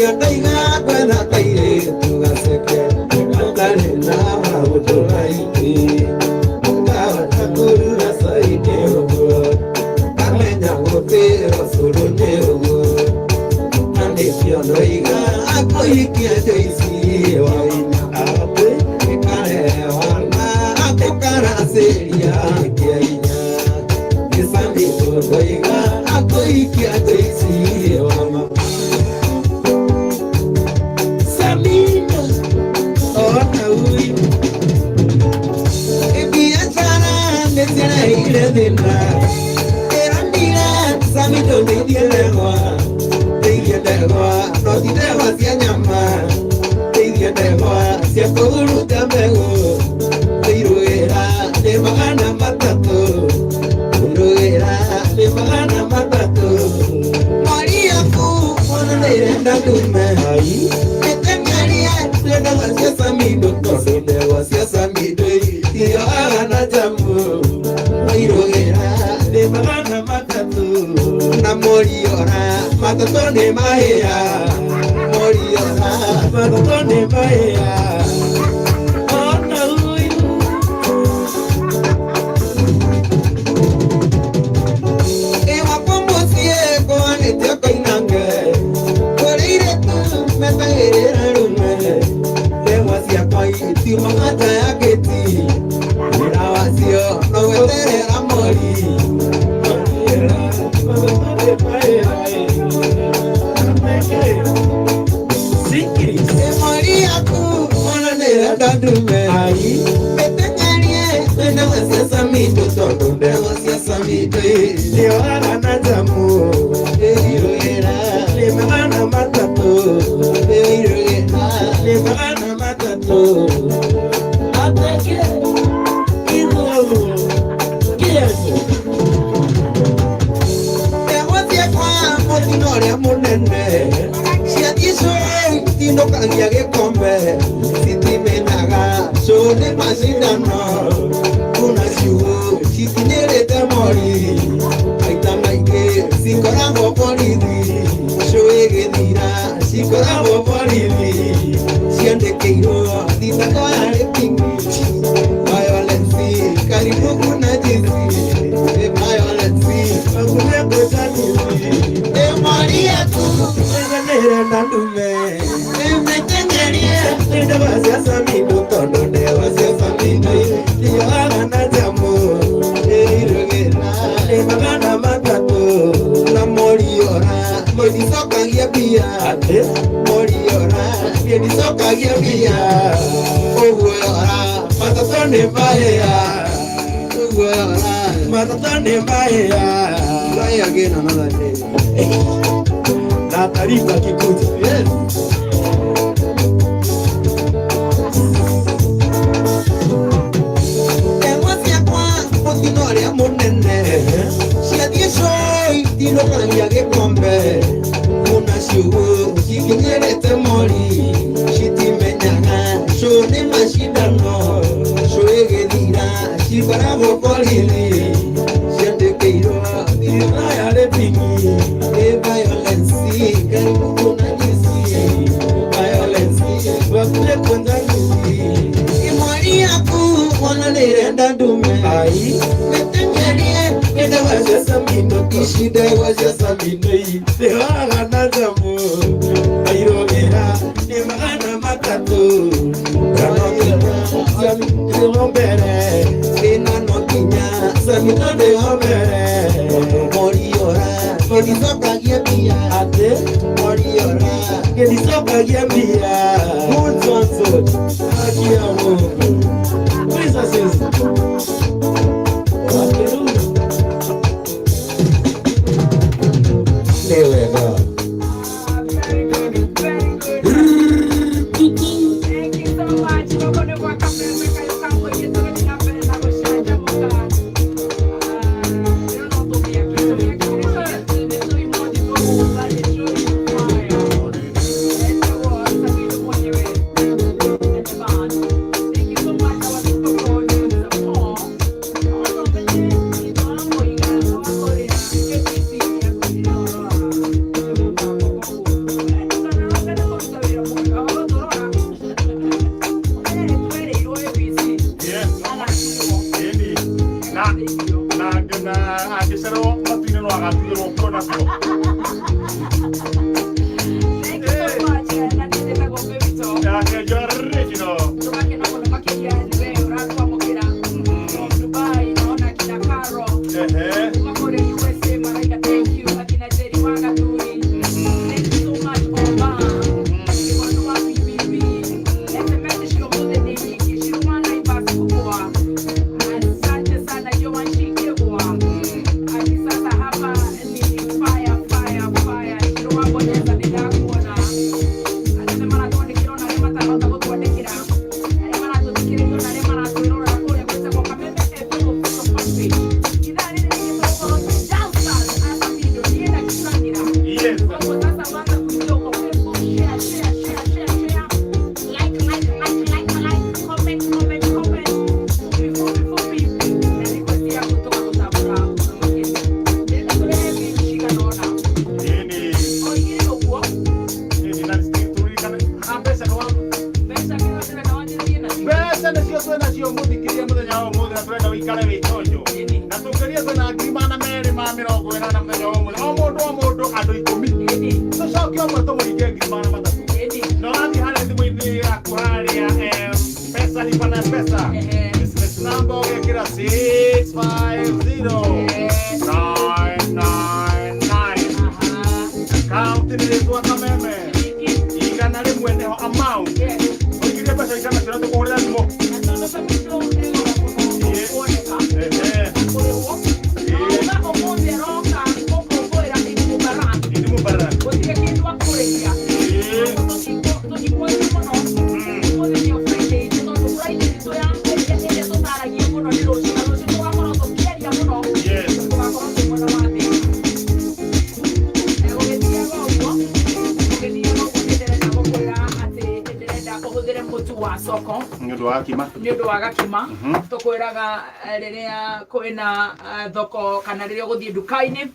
Ndaiga kwetha kairĩtu gaceke gatarĩ na maũndũ maingĩ, ngahota kũruga cai nĩ ũguo, ngamenya gũtĩĩrwo cũrũ nĩ ũguo, na nĩkĩo ndoiga akũhikia Joyce Wahinya atĩ ĩkarewana akũkaracĩria kĩa hinya. Gĩcamito ndoiga akũhikia Joyce wa mama Samina ona huyu. Biashara nĩcireheire thĩna, ĩranire Samito ndeithie ndegwa, ndeithie ndegwa no ti ndegwa cia nyama, ndeithie ndegwa cia kũhuruta mbegũ, ndeirũĩra nĩ 300, ndũĩra nĩ 300. Mori yaku mwana nĩrenda ndume mĩteng'erie ndegwa cia Samido tondũ ndegwa cia Samido itioaga na njamu, mairũgĩra nĩ 300 na moriora matatũ nĩ mahĩa, moriora matatũ nĩ mahĩa. Ona huyu ĩwakwa mũciĩ kwanĩte koinange kũrĩ irĩtu metagĩrĩra rume, ndegwa ciakwa itiumaga nja ya gĩti, wĩra wacio no gweterera mori. Mori yaku mwana nĩrenda ndume mĩteng'erie ndegwa cia Samido tondũ ndegwa cia Samido Nĩoaga na njamu ĩirũĩra nĩ 300 ĩirũĩra nĩ 300 ateke igũrũ kĩeco. Ndegwa ciakwa mũtino ũrĩa mũnene ciathiĩ cũĩ itinũkagia gĩkombe, citimenaga cũũ nĩ macindano, kuna ciugũ citinyĩrĩte mori, maita maingĩ cikoragwo borithi, cũĩ ĩgĩthira cikoragwo borithi, ciandĩkĩirwo thitako ya rĩpingi violence karibu kuna jisi violence Hakuna kũcanisi mori yaku nĩrenda ndume ĩmĩteng'erie ndegwa cia Samido tondũ ndegwa cia Samido itioaga na njamu ĩirũgĩra nĩ 300 na moriora mũticokagia mbia atĩ moriora ndicokagia mbia ũguo yora matatũ nĩ mahĩa ũguo yora matatũ nĩ mahĩa. Try again another day. Na taarifa kikuja. Yes. Ndegwa ciakwa mũtino ũrĩa mũnene ciathiĩ cũĩ itinũkagia gĩkombe, kuna ciugũ cikinyĩrĩte mori, citimenyaga cũũ nĩ macindano, cũĩ ĩgĩthira cikoragwo borithi, ciandĩkĩirwo Thirikari ya rĩpingi ĩ violence karibu kuna jisi violence bakule kũnjanisi Imori yaku mwana nĩrenda ndume ai mĩteng'erie ndegwa cia Samido ici ndegwa cia Samido itioaga na njamu mairũgĩra nĩ 300 Samido mbere ĩna no nginya Samido ndĩho mbere moriora gĩticokagia mbia atĩ moriora gĩticokagia mbia. Good Johnson haki ya Mungu Princesses Wakeru nĩ wega. Very good, very good. Thank you so much. Gũkũ nĩ gwa Kameme kayũ ka mũingĩ tũgĩthiĩ na mbere na gũcanjamũka. Ndĩrona tũmĩaki tũmĩaki nĩ tũimoji tũgũtha nĩ tũi fire. Etagwo Samido mwenyewe. Ũikare wĩ chonjo. Ĩni. Na tũngĩria tũna 280,000 mũthenya wa ũmũthĩ. O mũndũ o mũndũ andũ 10. Ĩni. Tũcoke ũmwe tũmũringe 300,000. Ĩni. Na ũrathiĩ harĩa thimũ-inĩ yaku harĩa pesa lipa na pesa. Ehe. Business number ũgekĩra 650 999. Aha. Account nĩ rĩtwa Kameme. Ciringi. 100 nĩho amount. Yes. Ũingĩrie mbeca 100 tũkũhũrĩra thimũ. Na tondũ Kameme ĩ goro mũno Ĩĩ. kuoneka. Ehe. Kũrĩhwo. Na ũga ũmũthĩ aroka gũkũngũĩra Eid Mubarak. Eid Mubarak. Gũtirĩ kĩndũ akũrĩhia. Ĩĩ. Tũtikwoire mũno. Ũmũthĩ nĩyo Friday itũ, tondũ Friday itũ ya ĩrĩa tũtaragia mũno nĩ rũciũ, na rũciũ tũgakorwo tũkĩaria mũno. Yes. Tũgakorwo twĩ mwena wa thĩ. Gũgĩthiaga ũguo, gũgĩthiaga ũguo nĩ ndĩrenda gũkwĩra atĩ nĩ ndĩrenda ũhũthĩre mũtu wa soko Nĩ ũndũ wa kima. nĩ ũndũ wa gakima. Tũkwĩraga rĩrĩa kwĩna thoko kana rĩrĩa ũgũthiĩ nduka-inĩ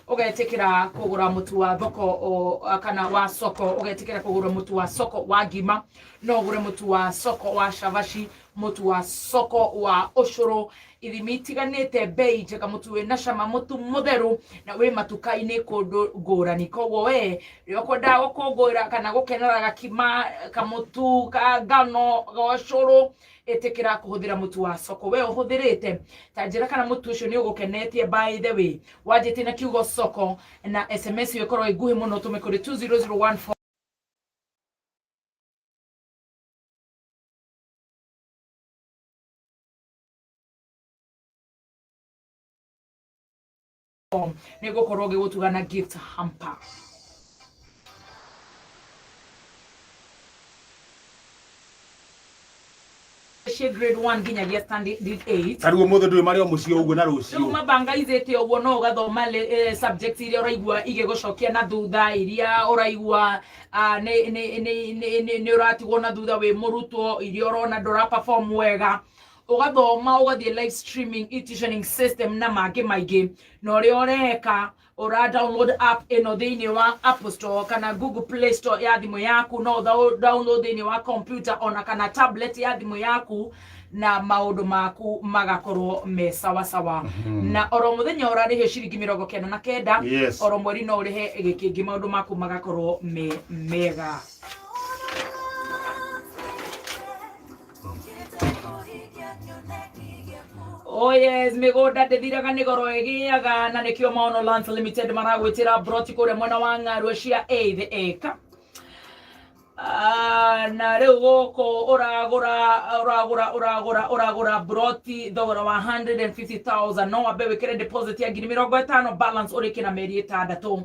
ũgetĩkĩra kũgũra mũtu wa thoko kana wa soko, ũgetĩkĩra kũgũra mũtu wa soko wa ngima, no ũgũre mũtu wa soko wa cabaci, mũtu wa soko wa ũcũrũ, ithimi itiganĩte, bei njega, mũtu wĩna cama, mũtu mũtheru na wĩ matuka-inĩ kũndũ ngũrani. Koguo we rĩrĩa ũkwendaga gũkũngũĩra kana gũkenera gakima kamũtu ka ngano ga ũcũrũ, ĩtĩkĩra kũhũthĩra mũtu wa soko. We ũhũthĩrĩte ta njĩra kana mũtu ũcio nĩ ũgũkenetie. By the way, wanjĩtie na kiugo soko na SMS ĩyo ĩkorwo ĩ nguhĩ mũno, tũme kũrĩ 20014 nĩ gũkorwo ngĩgũtuga na gift hamper. Cia grade 1 nginyagia standard 8. Ta rĩu ũmũthĩ ndũĩ marĩ o mũciĩ ũguo na Rĩu rũciũ. Mabangaithĩte ũguo no ũgathoma subject iria ũraigua igĩgũcokia na thutha, iria ũraigua nĩ ũratigwo na thutha wĩ mũrutwo, iria ũrona ndũra perform wega, ũgathoma, ũgathiĩ live streaming, e-tuitioning system na mangĩ maingĩ. Na ũrĩa ũreka, ũra download app ĩno thĩinĩ wa Apple Store kana Google Play Store ya thimũ yaku, no download thĩinĩ wa computer ona kana tablet ya thimũ yaku, na maũndũ maku magakorwo me sawa sawa. Na oro mũthenya ũrarĩhio ciringi 99. Oro mweri no ũrĩhe gĩkĩngĩ, maũndũ maku magakorwo me mega. Oh yes, mĩgũnda ndĩthiraga nĩ goro ĩgĩaga, na nĩkĩo Maono Lands Limited maragwĩtĩra broti kũrĩa mwena wa Ng'arua cia eighth acre. Na rĩu gũkũ ũragũra ũragũra ũragũra ũragũra broti thogora wa 150,000, no wambe wĩkĩre deposit ya 50,000, balance ũrĩkie na mĩeri 6.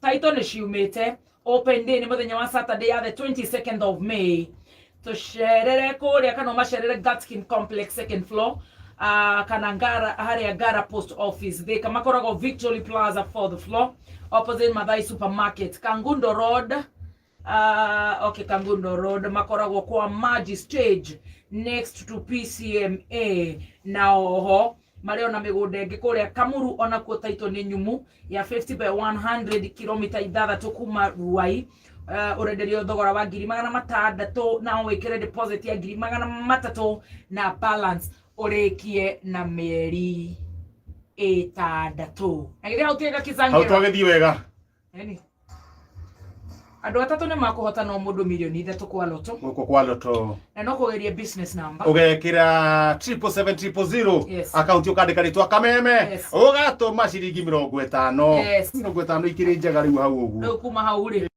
Title nĩ ciumĩte. Open day nĩ mũthenya wa Saturday ya the 22nd of May. Tũcerere kũrĩa kana ũmacerere Gatskin Complex, second floor, kana Ngara, harĩa Ngara Post Office. Thika makoragwo Victory Plaza, fourth floor, opposite Mathai Supermarket. Kangundo Road, okay, Kangundo Road makoragwo kwa Maji Stage, next to PCMA. Na oho marĩ ona mĩgũnda ĩngĩ kũrĩa Kamuru, onakuo title nĩ nyumu ya 50 by 100, kilomita 6 kuma Ruai. Ũrenderio thogora wa 600,000, na wĩkĩre deposit ya 300,000 na balance ũrĩkie na mĩeri 6. Na githĩ hau tiga Hau kizangĩra? Twagĩthiĩ wega. Eni. Andũ atatũ nĩ makũhota no mũndũ 3 million kwa loto. Gũkũ kwa loto. Na no kũgeria business number. Ũgekĩra 777 000. Yes. Akaunti ũkandĩka rĩtwa Kameme. Yes. Ũgatũma ciringi 50. Yes. 50 ikĩrĩ njega rĩu hau ũguo. Rĩu kuma hau rĩ